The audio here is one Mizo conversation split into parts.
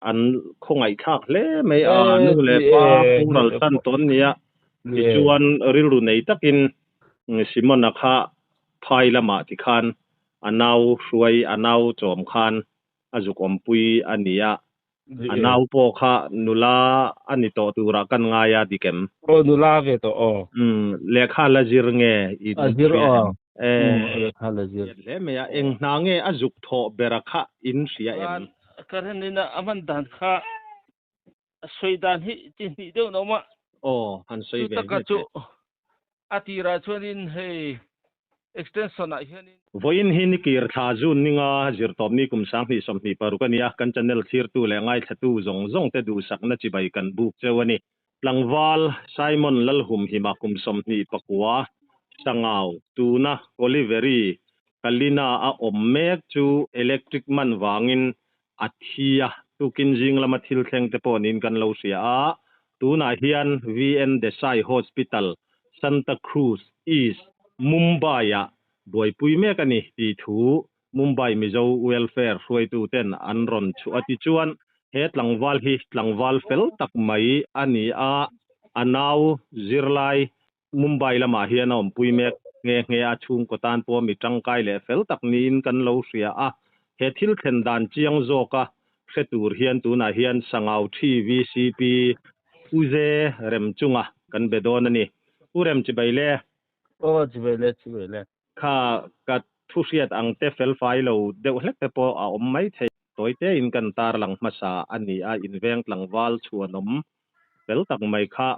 An khawngaihthlak hle mai a, nu leh pa boral tan tawh an ni a, tichuan rilru nei takin Simona kha phai lamah tikhan a nau hruai, a nau chawm khan a zuk awmpui a ni a, a nau pawh kha nula a ni tawh turah kan ngai a dik em? Aw nula ve tawh aw. Lehkha la zir nge i A zir aw. Lehkha la zir. Hle mai a, eng hna nge a zuk thawh bera kha in hria em? Current in a hman dan kha a sawi dan hi chi hnih deuh an awm a. Aw, han sawi ve Chu taka chu a tirah chuanin hei extension ah hianin. Vawiin hi nikir thla June ninga zirtawpni kum 2026 a ni a, kan channel thlirtu leh ngaithlatu zawng zawng te duhsakna chibai kan buk cheu a ni. Tlangval Simon Lalhumhima kum 29, Sangau, tuna Koliveri, Kalina a awm mek chu electric man vangin a thi a, tukin zing lama thil thleng te pawh niin kan lo hria a, tunah hian VN Desai Hospital, Santa Cruz East, Mumbai-ah buaipui mek a ni tih thu Mumbai Mizo Welfare hruaitu ten an rawn chhuah a. Tichuan, he tlangval hi tlangval fel tak mai a ni a, a nau zirlai Mumbai lamah hian a awmpui mek nghe nghe a, chhungkaw tan pawh mi tangkai leh fel tak niin kan lo hria a. He thil thlen dan chiang zawka hre tur hian tunah hian Sangau Thi VCP Pu Ze Remchunga kan be dawn a ni. Pu Rem chibai le. Aw chibai le chibai le. Kha ka thu hriat ang te felfai lo deuh hlek te pawh a awm mai thei. Tawi tein kan tarlang hmasa a ni a, inveng tlangval chhuanawm fel tak mai kha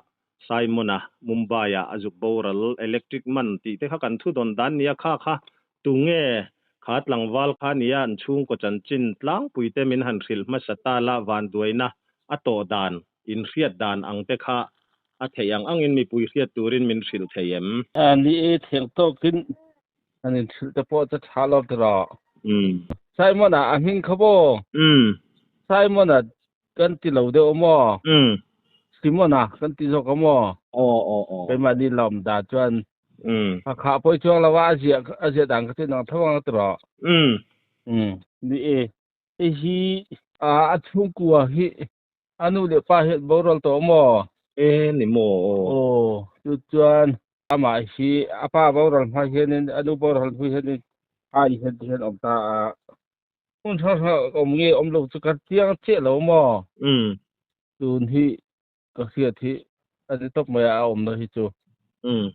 Simon-a Mumbai-ah a zuk boral electric man tih te kha kan thu dawn dan nia kha kha tunge kha tlangval kha nia an chhungkaw chanchin tlangpui te min han hrilh hmasa ta la vanduaina a tawh dan in hriat dan ang te kha a theih ang angin mipui hriat turin min hrilh thei em? Ni e, theng tawkin an inhrilh te pawh chu tha lo tiraw. Simon-a a hming kha maw? Simon-a Kan ti lo deuh a maw? Simona kan ti zawk a maw? Aw aw aw. Keimahni lawm dan chuan a khah pawi chuang lo a, a ziah a ziah dan kha chu inang tho ang a ti rawh. Ni e, hei hi a chhungkua hi a nu leh pa hi an boral tawh a maw? E ni maw aw. Aw chu chuan amah hi a pa boral hma hianin a nu boral hnu hianin a i hian ti hian a awm ta a. Hmun hrang hrang ah awm nge awm lo chu ka chiang chiah lo maw? Tun hi ka hriat hi a ni tawp mai a a awmna hi chu.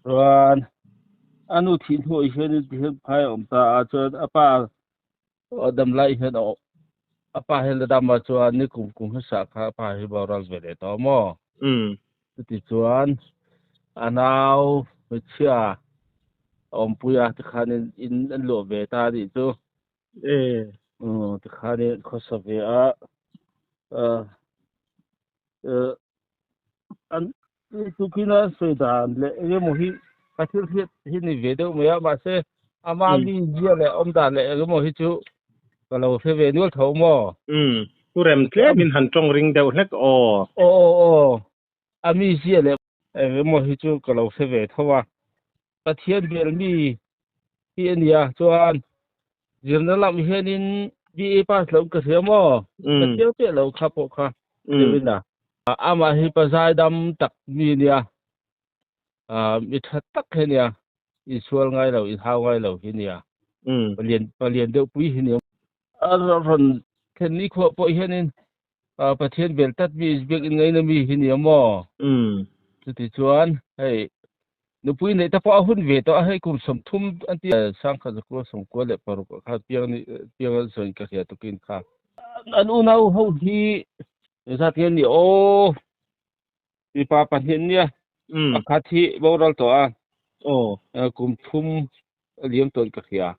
Chuan a nu thih hnuah hianin ti hian phai a awm ta a, chuan a pa dam lai hian a pa hian la dam a, chuan ni kum kum hmasa kha a pa hi boral ve leh tawh maw? Chuti chuan a nau hmeichhia a awmpui a tikhanin in an luah ve ta a nih chu. Tikhanin khawsa ve a, an tukin a sawi dan leh eng emaw hi ka thil hriat hi ni ve deuh mai a, mahse ama mi zia leh awm dan leh eng emaw hi chu ka lo hre ve nual tho maw? Pu rem tlemin han tawng ring deuh hlek aw. Aw aw aw, a mi zia leh eng emaw hi chu ka lo hre ve tho a. Pathian bel mi hi a nia chuan zirna lam hianin BA pass lo ka hria maw ka chiang chiah lo kha pawh kha deuhin a amah hi pazai dam tak mi a nia mi tha tak hi a nia insual ngai lo inhau ngai lo hi a nia palian palian deuh pui hi a nia a rawn thlen ni khuah pawh hianin Pathian bel tlat mi biakinn ngaina mi hi nia maw? Chuti chuan hei nupui neih te pawh a hun ve tawh a, hei kum 30 an ti a, 1996 ah khan piang ni piang an sawi ka hria tukin kha. An unau ho hi zat nge ni aw mipa pahnih an nia, pakhat hi boral tawh a, kum thum a liam tawh in ka hria,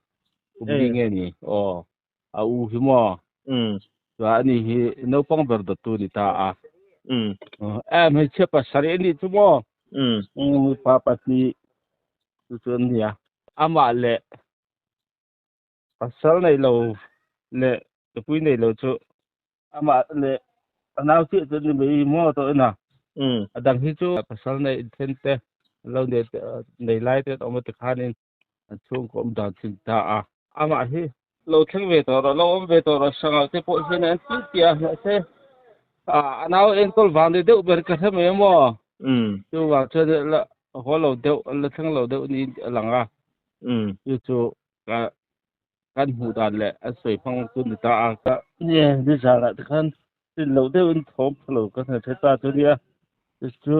kum li nge ni aw. A u hi maw? Chuan ani hi naupang ber dawttu a ni ta a. Em hmeichhia pasarih a nih chu maw? Pa pahnih chu chu an nia. Amah leh pasal nei lo leh nupui nei lo chu amah leh a nau chiah chu an ni mai maw tawh ina. A dang hi chu pasal nei then te lo nei lai te an awm a tikhanin an chhungkaw awm dan thin ta a. Amah hi lo thleng ve tawh rawh, lo awm ve tawh rawh, Sangau te pawh hian an ti ti a, mahse A anau enkawl vang ni deuh ber ka hre mai a maw? Chuvang chuan la haw lo deuh, la thleng lo deuh niin a lang a. Chu chu ka kan hmuh dan leh an sawi hmang chu ni ta a. Ka nia nizanah te khan rin loh deuhin thawm pha lo ka hna hre ta chu nia. Chu chu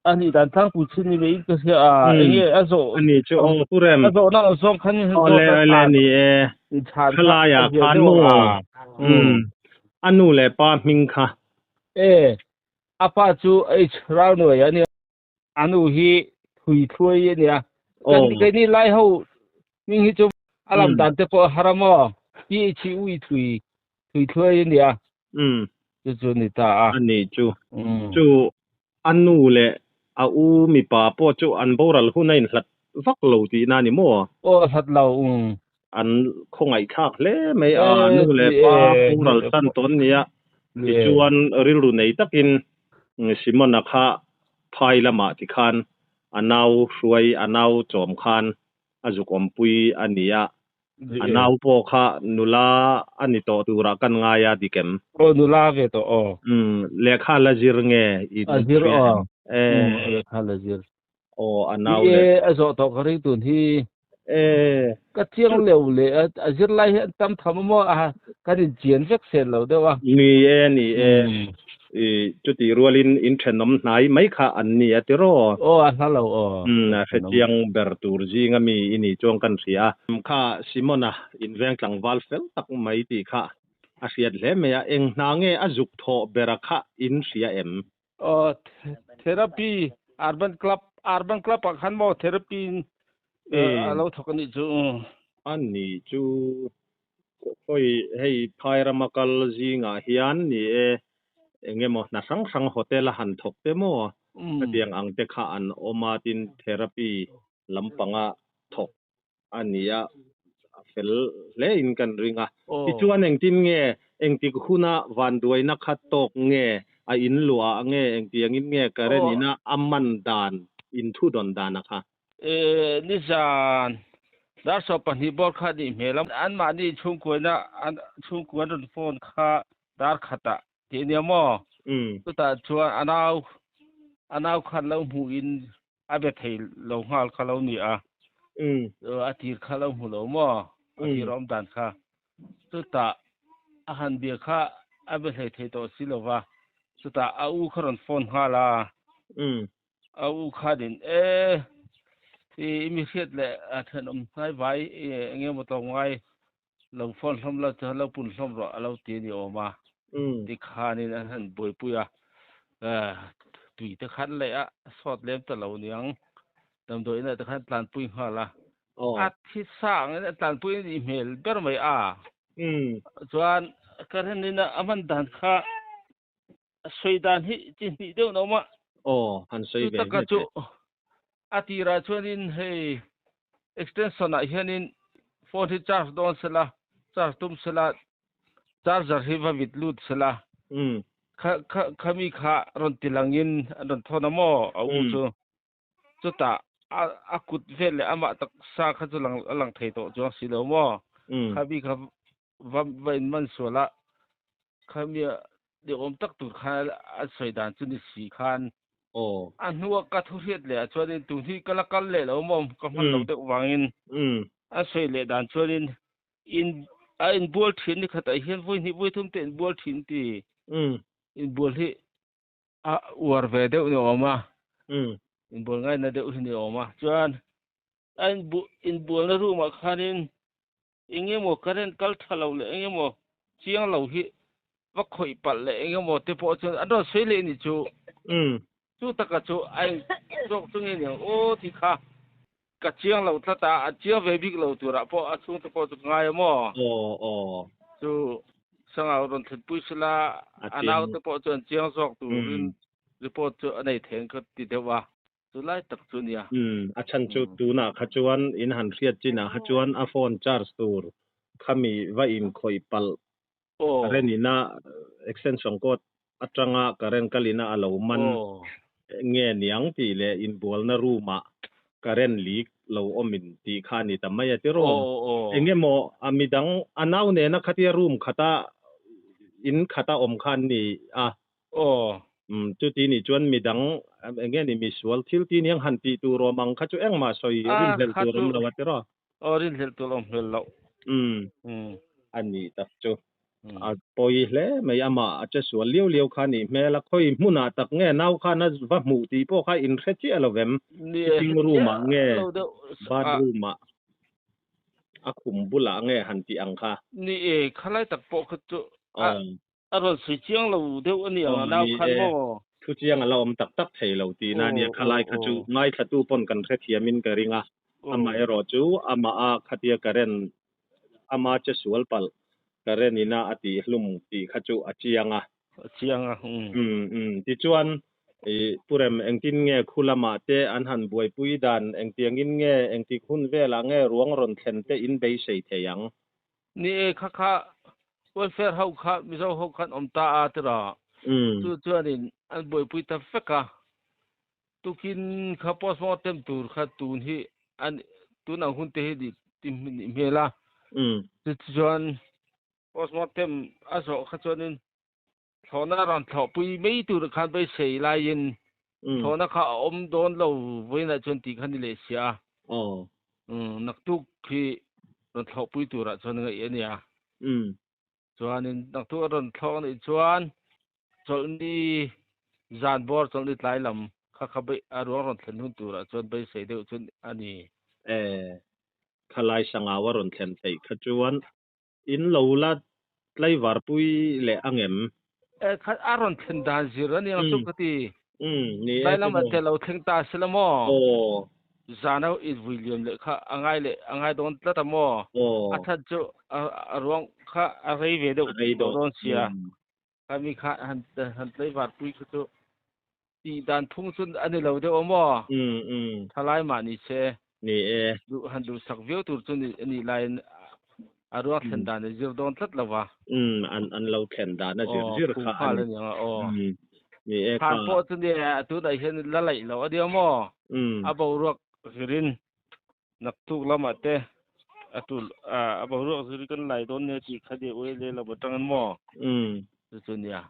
a nih dan tlangpui chin ni maiin ka hria a, enge a zawh Ani chu aw pu rem. A zawhna ang zawng khan Aw le le ni e. Inchhan kha Thalai a ah zir khan deuh maw? a. A nu leh pa hming kha. E, a pa chu H Raunuai a nia. A nu hi thui thluai a nia. Kan keini lai ho hming hi chu a lam dan te pawh a har a maw? PH hi ui thui thui thluai a nia. Chu chu ni ta a. A ni chu. Chu a nu leh a u mipa pawh chu an boral hun a inhlat vak lo tihna a ni maw? Aw a hlat lo. An khawngaihthlak hle mai a, nu leh pa boral tan tawh an nia. Tichuan rilru nei takin Simona kha phai lamah tikhan a nau hruai, a nau chawm khan a zuk awmpui a ni a. A nau pawh kha nula a ni tawh turah kan ngai a dik em? Aw nula ve tawh aw. Lehkha la zir nge i A zir hria aw. em? E. Lehkha la zir. Aw a nau Ni le. e, a zawh tawh ka ring tun hi. E. Ka chiang leu leh a, a zirlai hi an tam tham a maw? A, kan inchian vek sen lo deuh a. Ni e, ni e. I chutih rualin in thenawm hnai mai kha an ni a tiraw? Aw, a hla lo aw. Umm, a hrechiang ber tur zinga mi i nih chuan kan hria a. Kha Simona inveng tlangval fel tak mai tih kha a hriat hle mai a, eng hna nge a zuk thawh bera kha in hria em? Aw, therapy, Urban Club, Urban Club ah khan maw therapy in a lo thawk a nih chu. A nih chu khawi hei phai rama kal zingah hian ni e eng emaw hna hrang hrang hotel a han thawk te maw khatiang ang te kha an awm a tin therapy lampanga thawk a ni a, a fel hle in kan ring a. Tichuan engtin nge, engtik huna vanduaina kha tawk nge, a in luah ah nge, engtiangin nge current ina a man dan, in thu dawn dan a kha? E, nizan dar 12 bawr kha nih hmel a, anmahni chhungkuaina an chhungkua an rawn phone kha dar khatah tih a nia maw? Chutah chuan a nau, a nau khan lo hmuhin A be thei lo nghal kha lo ni a, a tir kha lo hmu lo maw? A tir awm dan kha. Chutah a han bia kha a be hlei thei tawh si lo va, chutah a u kha rawn phone nghal a, a u khanin e i mi hriat leh a thenawm hnai vai eng emaw tlawmngai lo phone hlawm la chuan lo pun hlawm rawh a lo ti a ni awm a, tikhanin an han buaipui a, tui te khan leh a sawt lem ta lo niang damdawi inah te khan tlanpui nghal a, a thi sang in a tlanpui a nih hmel ber mai a, chuan current in a man dan kha a sawi dan hi chi hnih deuh na awm a. Aw, han sawi Chu ve taka ve chu teh. a tirah chuanin hei extension ah hianin phone hi charge dawn sela, charge tum sela, charger hi va vit lut sela, kha kha khami kha rawn ti langin an rawn thawn a maw a u chu. Chutah a a kut vel leh amah taksa kha chu lang a lang thei tawh chuang si lo maw. Khami kha Va va in man sual a, khamia ni awm tak tur khan a sawi dan chu ni si khan. Aw. A hnua ka thu hriat leh ah chuanin tun hi ka la kal leh lo maw, ka hman lo deuh vangin a sawi leh dan chuanin in a inbual thin ni khatah hian vawi hnih vawi thum te inbual thin ti. Inbual hi a uar ve deuh ni awm a, inbual ngaina deuh hi ni awm a, chuan a inbualna room ah khanin Eng emaw current kal tha lo leh eng emaw chiang lo hi va khawih palh leh eng emaw te pawh chuan an rawn sawi leh ni chu. Chu taka chu a eng zawk chu nge niang aw tih kha ka chiang lo tlat a, a chiang ve bik lo turah pawh a chhungte pawh chu ka ngai a maw? Aw aw. Chu Sangau rawn thlenpui sela a naute pawh chuan chiang zawk turin report chu a nei thei ang ka ti deuh a. Chu lai tak chu nia. Umm, a chhan chu tunah kha chuan in han hriat chinah kha chuan a phone charge tur khami va inkhawih palh current ina extension cord atanga current kal ina a lo man nge niang tih leh inbualna room ah current leak lo awm in tih kha a ni ta mai a tiraw? Engemaw a midang a nau nena khatia room khata in khata awm kha an ni a. Aw. Um chuti nih chuan midang eng nge ni misual thil ti niang han tih tur awm ang kha chu engmah sawi A rinhlelh kha tur chu awm lo a tiraw? Aw rinhlelh tur awm hmel loh. Um Um. a nih tak chu. Um. A pawi hle mai amah a che sual liau liau kha nih hmel a, khawi hmunah tak nge nau khan a va hmuh tih pawh kha in hre chiah lo vem? Ni e Sitting hre room chiah ah nge lo deuh a. bathroom ah a khum bulah nge han tih ang kha? Ni e khalai tak pawh kha chu a Aw. a rawn sawi chiang lo deuh a ni ang Aw a nau ni khan e, maw? thu chiang a la awm tak tak thei lo tihna a nia, Aw khalai aw kha chu aw. ngaithlatu pawn kan hrethiamin ka ring a, Aw. amaherawh chu amah a khatia current ama che sual palh current ina a tihhlum tih kha chu a chiang a. A chiang a, umm. Umm umm tichuan i Purem engtin nge khu lamah te an han buaipui dan engtiangin nge engtik hun velah nge ruang rawn thlen te in beisei thei ang? Ni e, kha kha welfare ho kha Mizo ho khan awm ta a tira Umm. chu chuanin an buaipui ta vek a, tukin kha postmortem tur kha tun hi an tun ang hun te hi nih nih hmel a, Umm. chutichuan postmortem a zawh kha chuanin Thlawhna rawn thlawhpui mai tur khan beisei laiin thlawhna kha a awm dawn lo vawiinah chuan tih kha ni leh sia a. Aw. Naktuk hi rawn thlawhpui turah chuan ngaih a nia. Chuanin naktuk a rawn thlawk anih chuan chawlhni zan bawr chawlhni tlai lam kha kha a ruang rawn thlen hun turah chuan beisei deuh chu a ni. E, khalai sangau a rawn thlen theih kha chuan In lo la tlaivarpui leh ang em? E khat a rawn thlen dan zir a nia chu ka ti. Umm, ni e Tlai lamah tiraw. te lo thleng ta se la maw? Aw. Zan ho in vui liam leh kha a ngai leh a ngai dawn tlat a maw? Aw. A that chu a ruang kha a rei ve deuh A rei tawh dawh. dawn sia. Khami kha han han tlaivarpui kha chu tih dan phung chu a ni lo deuh a maw? Umm, umm. Thalai mah ni se. Ni e. Duh han duhsak viau tur chu ni a nih laiin a ruang thlen dan a zir dawn tlat lo va. Umm, an an lo thlen dan a zir zir Aw, kha phung a ni. nghal a ni ang a, aw. Umm, ni e Thlan kha. pawh chu ni e, tunah hian la laih loh a nia maw? Umm. A boruak zirin naktuk lamah te a tul a boruak zirin kan lai dawn nia tih kha nia uele lam atangin maw? Umm. Chu chu nia.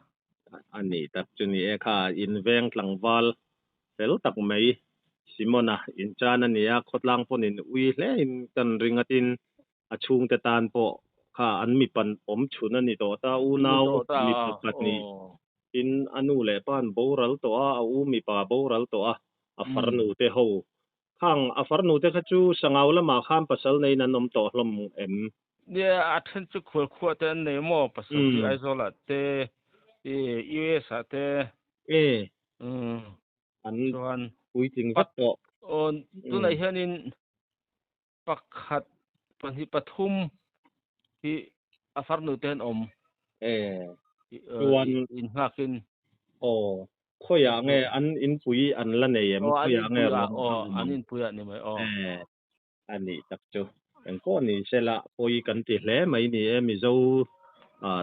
A nih tak chu ni e kha, inveng tlangval fel tak mai Simona in chan a ni a, khawtlang pawn in ui hle in kan ring a tin a chhungte tan pawh kha an mipan awm chhun a ni tawh ta, unau mipa pahnih tin a nu leh pa an boral tawh a, a u mipa boral tawh a, a farnu te ho khang a farnu te kha chu Sangau lamah khan pasal neiin an awm tawh hlawm em? Nia, a then chu khualkhuah te an nei maw, pasal hi Aizawl ah te, US ah te. E. Umm. An Chuan puitling vek tawh. Aw, tunah hianin pakhat, pahnih, pathum hi a farnu te an awm. E. Chuan. Innghakin. Aw, khawiah nge an inpui an la nei em? Aw, an Khawiah nge inpui ah, ruang aw, a awm an ang? inpui ah ni mai, aw. E. A nih tak chu. Engpawh ni sela pawi kan ti hle mai ni e, Mizo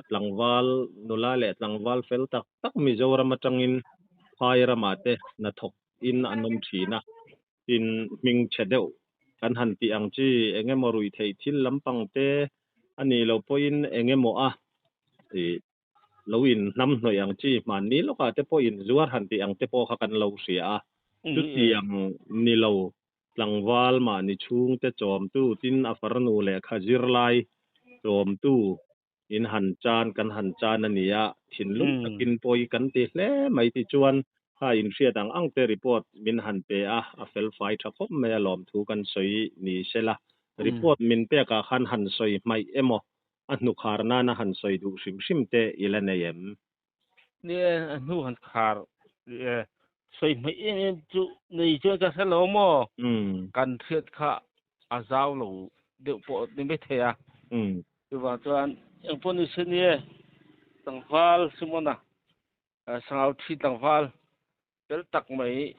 tlangval nula leh tlangval fel tak tak Mizoram atangin phai ramah te hnathawk in an awm thin a, tin hming chhe deuh kan han tih ang chi engemaw ruih theih thil lampang te a nih loh pawhin engemaw a ih lo in hnam hnawih ang chi hmanni lawkah te pawh in zuar han tih ang te pawh kha kan lo hria a, chutiang ni lo Tlangval mahni chhungte chawmtu tin a farnu lehkha zirlai chawmtu in han chan kan han chan a ni a, thinlung takin pawi kan ti hle mai tichuan kha inhriat ang ang te report min han pe a, a felfai tha khawp mai a lawmthu kan sawi ni sela, report min pek ah khan han sawi hmaih emaw a hnukhar nana han sawi duh hrim hrim te i la nei em? Nia, a hnu han khar sawi hmaih em em chu nei chuan ka hre lo maw? Kan hriat kha a zau lo deuh pawh ni mai thei a. Chuvang chuan engpawh ni se nia, tlangval Simona, Sangau thi tlangval fel tak mai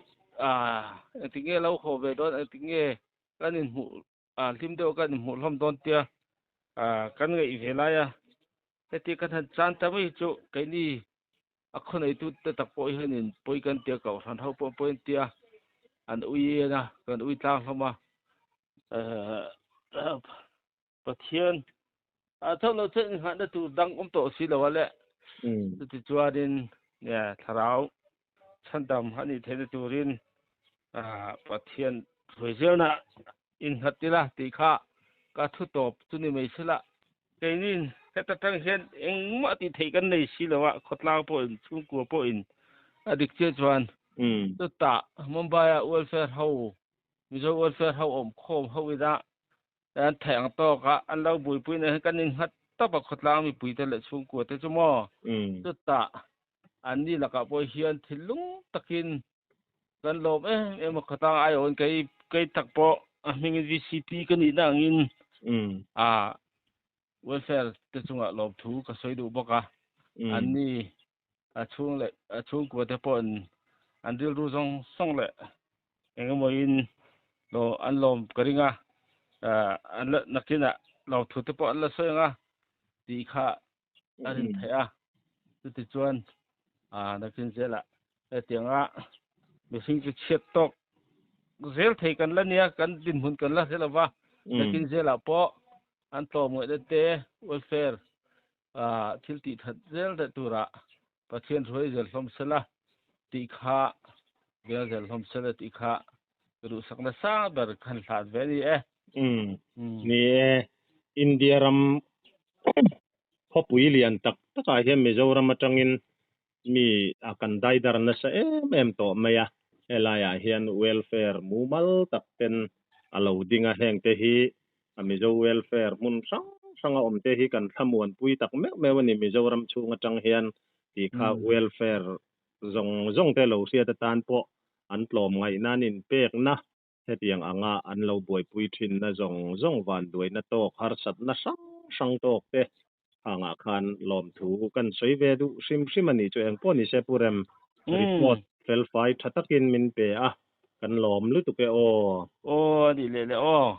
engtin nge lo haw ve dawn, engtin nge kan inhmuh hlim deuh kan inhmuh hlawm dawn tia kan ngaih ve lai a. Heti kan han chan ta mai hi chu keini a khawneitu te tak pawh hianin pawi kan tia kohhran ho pawh pawi an tia an ui en a kan ui tlang hlawm a Pathian a tho lo chuan inngahna tur dang awm tawh si lo a le chutichuanin. Nia, thlarau chhandam a nih theihna turin Pathian hruaizelna innghat ila tih kha ka thu tawp chu ni mai sela. Keinin heta tang hian engmah tih theih kan nei si lo a, khawtlang pawhin chhungkua pawhin a dik chiah chuan chutah Mumbai-a welfare ho, Mizo welfare ho awm khawm ho ina an theih ang tawka an lo buaipui nen hian kan innghat tawp a, khawtlang mipuite leh chhungkua te chu maw? Chutah anni lakah pawh hian thinlung takin kan lawm em em a, khawtlang aiawhin kei kei tak pawh a hmingin VCP ka nihna angin a welfare te chungah lawmthu ka sawi duh bawk a, anni a chhung leh a chhungkua te pawhin an rilru zawng zawng leh eng emawin lo an lawm ka ring a, an la nakinah lawmthu te pawh an la sawi ang a tih kha a rin theih a, chutichuan nakin zelah hetianga mihring chu chhiat tawk zel thei kan la nia, kan dinhmun kan la hre lo va, nakin zelah pawh an tlawmngaihna te welfare thil tih that zel daih tura Pathian hruai zel hlawm sela tih kha vel zel hlawm sela tih kha ka duhsak nasa ber khan hlat ve a ni e. Ni e, India ram khawpui lian tak takah hian Mizoram atangin mi a kan daidar nasa em em tawh mai a, helaiah hian welfare mumal tak ten a lo ding a, hengte hi a Mizo welfare hmun hrang hranga awm te hi kan thlamuanpui tak meuh meuh a ni Mizoram chhung atang hian tih kha welfare zawng zawng te lo hriat atan pawh an tlawm ngaihna an inpekna hetiang anga an lo buaipui thinna zawng zawng vanduaina tawk harsatna hrang hrang tawk te hangah khan lawmthu kan sawi ve duh hrim hrim a nih chu engpawh ni se Pu Rem report felfai tha takin min pe a kan lawm lutuk e aw. Aw a nih leh leh aw.